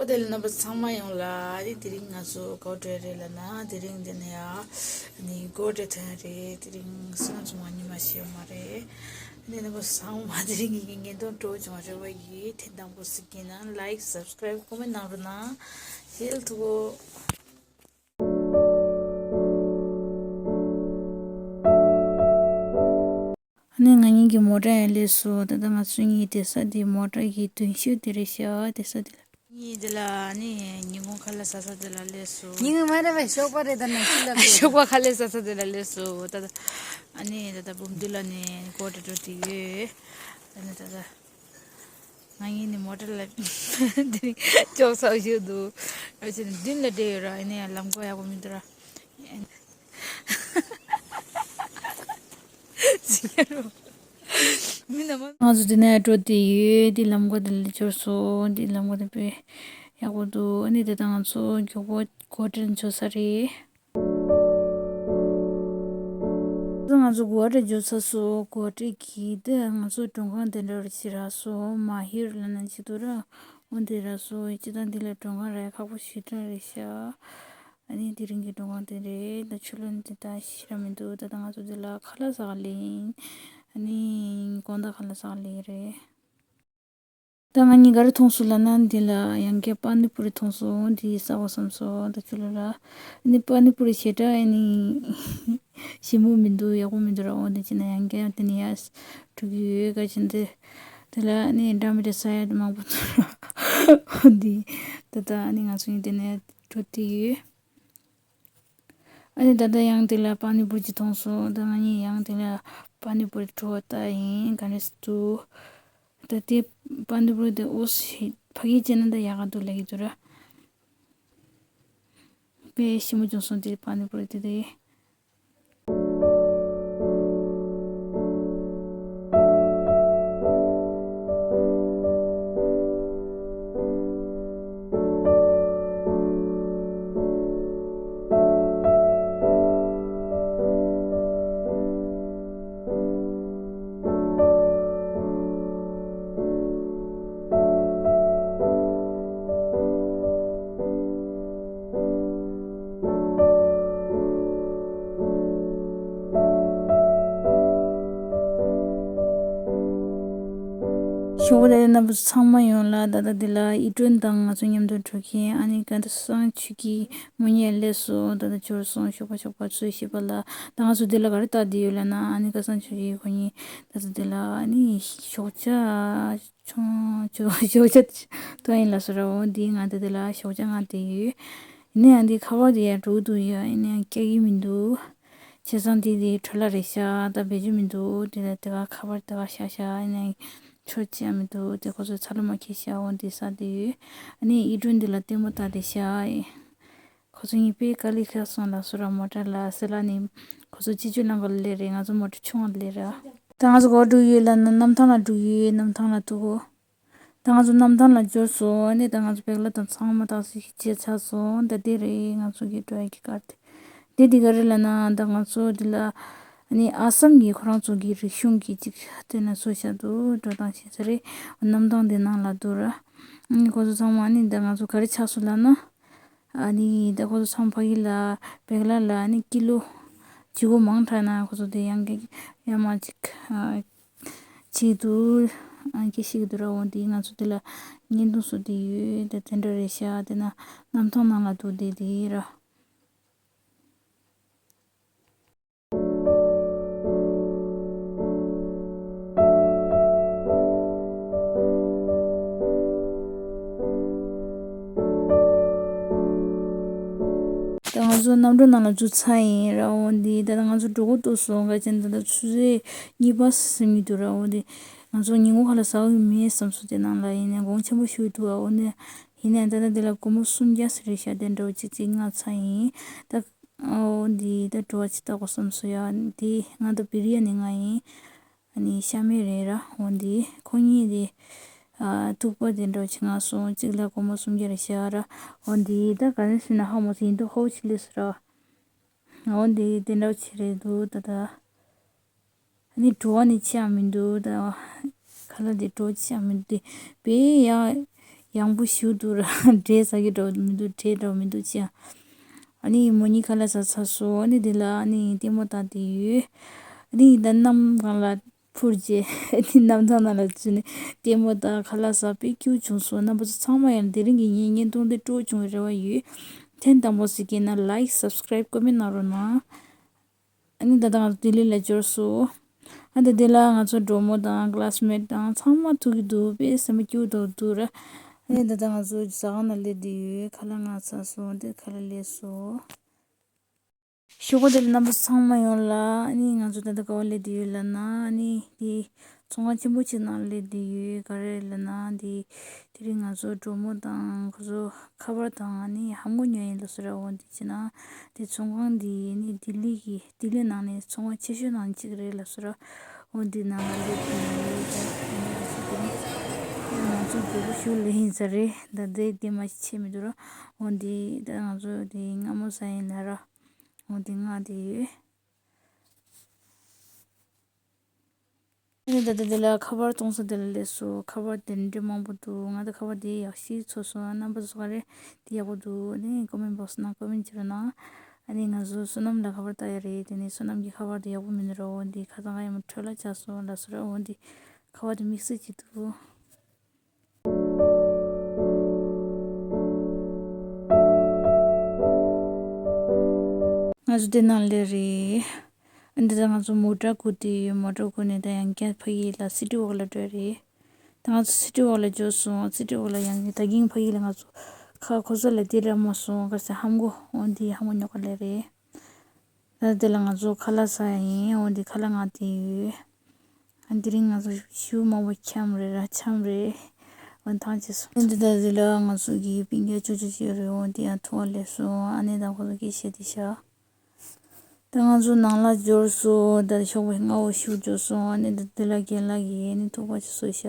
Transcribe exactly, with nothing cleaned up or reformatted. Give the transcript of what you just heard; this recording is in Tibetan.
དེ་ལ་རྣམ་པ་ཚང་མ་ཡོང་ལ་ཨ་རི་དེ་རིང་ང་ཚོ་ག་པར་འགྲོ་ཡ་རེད་ལབ་ན། དེ་རིང་འདི་ནས་ཡ་ནི་སྒོར་འགྲོ་ཐོན་ཡ་རེད། དེ་རིང་སོང་ཙམ་ཉི་མ་ཤི་ཡོད་མ་རེད། ནི་རྣམ་པ་ཚང་མ་དེ་རིང་གི་ངའི་བརྙན་ཐུང་སྤྲོ་བྱུང་བ་རེ་བ་ཡིན། ཐེངས་དང་པོ་གཟིགས་མཁན་ན་ལའིག་སབ་སི་ཀ་རའིབ་ཀོ་མེན་ཊི་གནང་རོགས་གནང་། ཞེ་ཐུགས་ཨ་ནི་ང་གཉིས་ཀྱི་མོ་ཊ་ཡང་སླེབས་སོང་། ད་ལྟ་ང་ཚོ་གཉིས་བསྡད་ས་དེ་མོ་ཊ་གི་མདུན་ཤོད་དེ་རེད་ཤག་བསྡད་ས་དེ་ལ། གཉིས་དེ་ལ་ཨ་ནི་ཉིན་གུང་ཁ་ལག་ཟ་ས་དེ་ལ་སླེབས་སོང་། ཉིན་གུང་མ་རེད་པས། ཞོགས་པ་རེད། ད་ནང་ཆུ་ལ་ཞོགས་པ་ཁ་ལག་ཟ་ས་དེ་ལ་སླེབས་སོང་། ད་ལྟ་ཨ་ནི་ད་ལྟ་འབུམ་སྡུད་ལ་ནི་སྒོར་འགྲོ་འགྲོ་དེ་ཡོད། ད་ནི་ད་ལྟ། ང་གཉིས་ནི་མོ་ཊ་ལ་འདི་ནི་ཅོག་ཙེ་བཞག་འདུག་ཨ་ཅེ་ནི་མདུན་ལ་བསྡད་ཡོད་ར། ཨ་ནི་ལམ་ཁ་ཡག་པོ་མི་འདུག་ར། ཟིན་ཡ་རོ། མི་རྣམས། ང་ཚོ་འདི་ནས་འགྲོ་བསྡད་ཡོད། འདི་ལམ་ཁ་འདི་ལ་འབྱོར་སོང་། འདི་ལམ་ཁ་འདི་དཔེ་ཡག་པོ་འདུག་ཨ་ནི་དེ་ད་ང་ཚོ་མགྱོགས་པོ་སྒོ་ཁྲིར་འབྱོར་ས་རེད། ང་ཚོ་གོ་ཝ་ཊ་འབྱོར་ཚར་སོང་། གོ་ཝ་ཊ་གི་དེ་ང་ཚོ་མགྲོན་ཁང་དེ་འདྲ་རུ་ཅིག་རག་སོང་། མ་ཧིར་ལབ་ན་ཅིག་འདུག་ར། འོ་དེ་རག་སོང་། སྤྱིར་བཏང་འདི་ལ་མགྲོན་ཁང་རག་ཡ་ཁག་པོ་ཞེ་དྲག་རེད་ཤག་ཨ་ནི་དེ་རིང་གི་མགྲོན་ཁང་དེ་རེད། ད་ཕྱི་ལོགས་ནས་དེ་ད་ཞེ་དྲག་མི་འདུག་ད་ལྟ་ང་ཚོ་འདི་ལ་ཁ་ལག་ཟ་ག་སླེབས་ཡིན། ཨ་ནི་དགོང་དག་ཁ་ལག་ཟ་ག་སླེབས་ཡིན་རེད། ད་ང་གཉིས་ག་རེ་མཐོང་སོང་ལབ་ན། འདི་ལ་ཡང་བསྐྱར་པ་ནི་པུ་རི་མཐོང་སོང་། འདི་ཟ་དགོས་བསམ་སོང་། ད་ཁྱོད་ལ་ལ་ནི་པ་ནི་པུ་རི་ཞེ་དྲག་ཨ་ནི་ཞིམ་པོ་མི་འདུག་ཡག་པོ་མི་འདུག་ར། འོ་འདི་བྱས་ན་ཡང་བསྐྱར་དེ་ནས་ཡར་འགྲོ་གི་ཡོད། ག་བྱས་འདི་དེ་ལ་ཨ་ནི་འདྲ་མི་འདྲ་ཟ་ཡ་དེ་མང་པོ་འདུག་ར། འོ་འདི་ད་ལྟ་ཨ་ནི་ང་ཚོ་གཉིས་དེ་ནས་འགྲོ་བསྡད་ཡོད། ཨ་ནི་ད་ལྟ་ཡང་དེ་ལ་པ་ནི་པུ་རི་ཅིག་མཐོང་སོང་། ད་ང་གཉིས་ཡང་དེ་ལ་པ་ནི་པུ་རི་བྲོ་བ་ལྟ་ཡིན། ག་འདྲས་འདུག་ད་དེ་པ་ནི་པུ་རི་དེ་འོ་ཞེ་ཕ་གིར་བྱས་ན་ད་ཡག་ག་འདུག་ལབ་ཀྱི་འདུག་ར། དཔེ་ཞིམ་པོ་བྱུང་སོང་དེ་པ་ནི་པུ་རི་དེ་དེ། ཞོགས་པ་ལས་རྣམ་པ་ཚང་མ་ཡོང་ལ། ད་ལྟ་འདི་ལ་ཨི་ཀྲོན་དང་ང་ཚོ་མཉམ་དུ་འགྲོ་མཁན་ཨ་ནི་ཀན་ད་སང་ཆུ་ཀི་མོ་ཉལ་ལས་སོ། ད་ལྟ་འབྱོར་སོང་། ཞོགས་པ་ཞོགས་པ་ཚོས་ཤེས་པ་ལ། ད་ང་ཚོ་འདི་ལ་ག་རེ་ལྟ་བསྡད་ཡོད་ལབ་ན། ཨ་ནི་ཀན་ད་སང་ཆུ་ཀི་ཁོ་གཉིས་ད་ལྟ་འདི་ལ་ཨ་ནི་ཞོགས་ཇ་ཆུང་ཆུང་ཞོགས་ཇ་ཐོག་ཡིན་ལ་སོ་ར། འོ་འདི་ང་ད་འདི་ལ་ཞོགས་ཇ་ང་དེ་ཡོད། ཡིན་ན་ཡང་འདི་ཁ་པར་དེ་ཡར་འགྲོ་གི་འདུག་ཡ། ཡིན་ན་ཡང་སྐྱེ་གི་མི་འདུག་བྱས་ཙང་དེ་དེ་འཕྲོ་བརླག་རེད་ཤག་ད་བེད་སྤྱོད་མི་འདུག་དེ་ལ་དེ་ག་ཁ་པར་དེ་ག་བཞག་ཤག་ཡིན་ན་ཡང་ཆོ་ཅི་ཡང་མི་འདུག་དེ་ཁོ་ཚོ་ཚ་ལུ་མ་ཁྱེར་ཤག་འོ་འདི་ས་དེ་ཡོད། ཨ་ནི་ཨི་ཀྲོན་འདི་ལ་ལྟད་མོ་ལྟ་བསྡད་ཤག་ཁོ་ཚོ་གཉིས་དཔེ་དཀའ་ལས་ཁག་སོང་ལ་སོ་ར། མོ་ཊ་ལ་སེ་ལ་ནི་ཁོ་ཚོ་སྤྱི་སྤྱོད་ལམ་ཁ་ལ་སླེབས་རེད། ང་ཚོ་མོ་ཊ་ཆུང་བ་ལ་སླེབས་ར། ད་ང་ཚོ་ག་པར་འགྲོ་ཡོད་ལབ་ན་གནམ་ཐང་ལ་འགྲོ་ཡོད། གནམ་ཐང་ལ་འདུག་གོ་ད་ང་ཚོ་གནམ་ཐང་ལ་འབྱོར་སོང་། ཨ་ནི་ད་ང་ཚོ་བེག་ལ་དང་ཚང་མ་ཏོག་ཙམ་ཞིག་བརྗེས་ཚར་སོང་། ད་འདི་རེད་ང་ཚོ་གི་འགྲོ་ཡ་གི་ཀར་དེ། འདི་འདི་ག་རེ་ལབ་ན་ད་ང་ཚོ་འདི་ལ་ཨ་ནི་ཨ་སམ་གི་ཁོ་རང་ཚོ་གི་རིག་གཞུང་གི་ཅིག་དེ་ནས་བཟོས་བཞག་འདུག་འགྲོ་སྟངས་བྱེད་ས་རེད། གནམ་ཐང་འདི་ནང་ལ་འདུག་ར། ཨ་ནི་ཁོ་ཚོ་ཚང་མ་ཨ་ནི་ད་ང་ཚོ་ག་རེ་ཆགས་སོང་ལབ་ན། ཨ་ནི་ད་ཁོ་ཚོ་ཚང་མ་ཕ་གི་ལ་བེག་ལ་ལ་ཨ་ནི་ཀི་ལོ་བཅུ་དགུ་མང་དྲགས་ན་ཁོ་ཚོ་དེ་ཡང་གི་ཡང་མ་ཅིག་ཨ། ཅིག་འདུག་ཨ་སྐད་ཤེས་ཀྱི་འདུག་ར། འོ་འདི་ང་ཚོ་འདི་ལ་བརྙན་ཐུང་བཟོ་བསྡད་ཡོད། ད་དེ་འདྲ་རེད་ཤག་དེ་ན་གནམ་ཐང་ནང་ལ་འདུག་བསྡད་དེ་ར། ད་ང་ཚོ་གནམ་གྲུ་ནང་ལ་འཛུལ་ཚར་ཡིན་ར། འོ་འདི་ད་ལྟ་ང་ཚོ་འགྲོ་གི་འདུག་སོང་ག་ཅན་ད་ལྟ་ཆུ་ཚོད་གཉིས་པ་ཟིན་གྱི་འདུག་ར། འོ་འདི་ང་ཚོ་ཉིན་གུང་ཁ་ལག་ཟ་གི་མེད་བསམ་སོང་། དེ་ནང་ལ་ཡིན་ནའི་གོང་ཆེན་པོ་ཞིག་འདུག་ཨ། འོ་ནི་ཡིན་ནའི་ད་ལྟ་འདི་ལ་སྒོར་མོ་སུམ་བརྒྱ་ཟེར་རེད་ཤག་དེ་འདྲ་བོ་ཅིག་ཅིག་མངགས་ཚར་ཡིན། ད་འོ་འདི་ད་བྲོ་བ་ཅིག་ལྟ་དགོས་བསམ་སོང་ཡ། འདི་ང་ད་བི་རི་ཡ་ནི་མངགས་ཡིན། ཨ་ནི་ཤ་མེད་རེད་ར། འོ་འདི་ཁོ་གཉིས་དེ་ཨ་ཐུག་པ་དེ་འདྲ་ཅིག་མངགས་སོང་། གཅིག་ལ་སྒོར་མོ་སུམ་བརྒྱ་རེད་ཤག་ར། འོ་འདི་ད་ག་རེ་ཟེར་ན་ཧ་མ་སོང་། ཡིན་དུས་ཧོ་ཅིག་སླེབས་སོང་ར། འོ་འདི་དེ་འདྲ་ཅིག་རེད་འདུག་ད་ད། ཨ་ནི་བྲོ་བ་ནི་ཅི་ཡང་མི་འདུག་ད་ཁ་ལག་དེ་བྲོ་ཅི་ཡང་མི་འདུག་དེ་བས་ཡ། ཡང་པོ་ཞུ་འདུག་ར། འདྲེ་ཟ་གི་འགྲོ་མི་འདུག་འདྲེ་འགྲོ་མི་འདུག་ཅི་ཡང་། ཨ་ནི་མོ་གཉིས་ཁ་ལག་ཟ་ཚར་སོང་། ཨ་ནི་དེ་ལ་ཨ་ནི་ལྟད་མོ་ལྟ་དེ་ཡོད། ཨ་ནི་ད་གནམ་གང་ལ་འཕུར་རྗེས་ཨ་ནི་གནམ་ཐང་ནང་ལ་འཛུལ་ནས་ལྟད་མོ་ལྟ་ཁ་ལག་ཟ་དཔེ་སྐྱིད་བྱུང་སོང་། རྣམ་པ་ཚོ་ཚང་མ་ཡང་དེ་རིང་གི་ངའི་བརྙན་ཐུང་འདི་སྤྲོ་བྱུང་བའི་རེ་བ་ཡོད། ཐེངས་དང་པོ་གཟིགས་མཁན་ན་ལའིཀ་སབ་སི་ཀ་རེབ་ཀོ་མེན་ནང་རོགས་གནང་། ཨ་ནི་ད་ལྟ་ང་ཚོ་ལྡི་ལི་ལ་འབྱོར་སོང་། ཨ་ནི་དེ་ལ་ང་ཚོ་གྲོགས་མོ་དང་ཀ་ལ་སི་མེ་ཊི་དང་ཚང་མ་ཐུག་གི་འདུག་དཔེ་སེམས་པ་སྐྱིད་པོ་འདུག་ར། ཨ་ནི་ད་ལྟ་ང་ཚོ་ཟ་ཁང་ནང་སླེབས་བསྡད་ཡོད། ཁ་ལག་མངགས་ཚར་སོང་། དེ་ཁ་ལག་སླེབས་སོང་། ཞོགས་པ་དེ་ལ་རྣམ་པ་ཚང་མ་ཡོང་ལ། ཨ་ནི་ང་ཚོ་ད་ལྟ་ག་པར་སླེབས་བསྡད་ཡོད་ལབ་ན། ཨ་ནི་དེ་ཚོང་ཁང་ཆེན་པོ་ཅིག་ནང་སླེབས་བསྡད་ཡོད། ག་རེ་ལབ་ན་དེ་དེ་རིང་ང་ཚོ་གྲོགས་མོ་དང་ཁོ་ཚོ་ཁ་པར་དང་ཨ་ནི་ཧམ་གོ་ཉོ་ཡིན་ལབ་སོང་ར། འོ་འདི་བྱས་ན་དེ་ཚོང་ཁང་འདི་ནི་ལྡི་ལི་གི་ལྡི་ལི་ནང་ནས་ཚོང་ཁང་ཆེ་ཤོས་ནང་གཅིག་རེད་ལབ་སོང་ར། འོ་འདི་ནང་ལ་སླེབས་ཀྱི་ཡོད། ང་ཚོ་མགྱོགས་པོ་ཞིག་སླེབས་ཡིན་ས་རེད། ད་ལྟའི་འདི་མ་ཕྱེ་མི་འདུག་ར། འོ་འདི་ད་ང་ཚོ་དེ་སྔ་མོ་ཟ་ཡིན་ལབ་ར། འོ་འདི་མངགས་བསྡད་ཡོད། ཨ་ནི་ད་ལྟ་དེ་ལ་ཁ་པར་གཏོང་ས་དེ་ལ་སླེབས་སོང་། ཁ་པར་དེ་འདྲ་མང་པོ་འདུག་ང་ད་ཁ་པར་དེ་ཡག་ཤོས་ཚོར་སོང་། རྣམ་པ་ཚོ་ག་རེ་དེ་ཡག་པོ་འདུག་ཨ་ནི་ཀོ་མེན་ཊི་བོག་སི་ནང་ཀོ་མེན་ཊི་བྱེད་རོགས་གནང་། ཨ་ནི་ང་ཚོ་བསོད་ནམས་ལ་ཁ་པར་བཏང་ཡ་རེད། དེ་ནས་བསོད་ནམས་ཀྱི་ཁ་པར་དེ་ཡག་པོ་མིན་འགྲོ། འོ་འདི་ཁ་སང་ཁ་ཡ་མ་འཕྲོད་ལ་ཆགས་སོང་ལབ་སོང་ར། འོ་འདི་ཁ་པར་དེ་དམིགས་བསལ་གྱི་འདུག་ང་ཚོ་དེ་ནང་སླེབས་རེད། འདི་ལྟར་ང་ཚོ་མོ་ཊ་བསྐུར་ཏེ་ཡོད། མོ་ཊ་བསྐུར་ནས་ད་ཡང་བསྐྱར་ཕ་གི་ལ་སི་ཊི་ཝོག་ལ་འགྲོ་རེད། ད་ང་ཚོ་སི་ཊི་ཝོག་ལ་འབྱོར་སོང་། སི་ཊི་ཝོག་ལ་ཡང་ད་གིན་ཕ་གི་ལ་ང་ཚོ་ཁ་ཁོ་ཚོ་ལ་དེ་ར་མ་སོང་ག་ས་ཧམ་གོ་འོ་འདི་ཧམ་གོ་ཉོ་ག་སླེབས་རེད། ད་དེ་ལ་ང་ཚོ་ཁ་ལག་ཟ་ཡ་ཡིན། འོ་འདི་ཁ་ལག་མངགས་ཏེ་ཡོད། ཨ་དེ་རིང་ང་ཚོ་ཞུ་མང་པོ་འཁྱམས་རེད་ར། འཁྱམས་རེད། འོ་ཐང་ཆད་སོང་། ཨ་འདི་ད་དེ་ལ་ང་ཚོ་གི་སྤུན་ཀྱག་ཅོ་ཅོ་ཅིག་ཡོད་རེད། འོ་དེ་ཡང་ཐུག་པ་སླེབས་སོང་། ཨ་ནེ་དང་ཁོ་ཚོ་སྐད་བཤད་དེ་ཤག་ད་ང་ཚོ་ནང་ལ་འབྱོར་སོང་། ད་ཞོགས་པ་སྔ་པོ་ཞིག་འབྱོར་སོང་། ཨ་ནེ་ད་དེ་ལ་རྒན་ལགས་ཀྱིས་ཨ་ནེ་ཐུག་པ་ཅིག་བཟོས་ཤག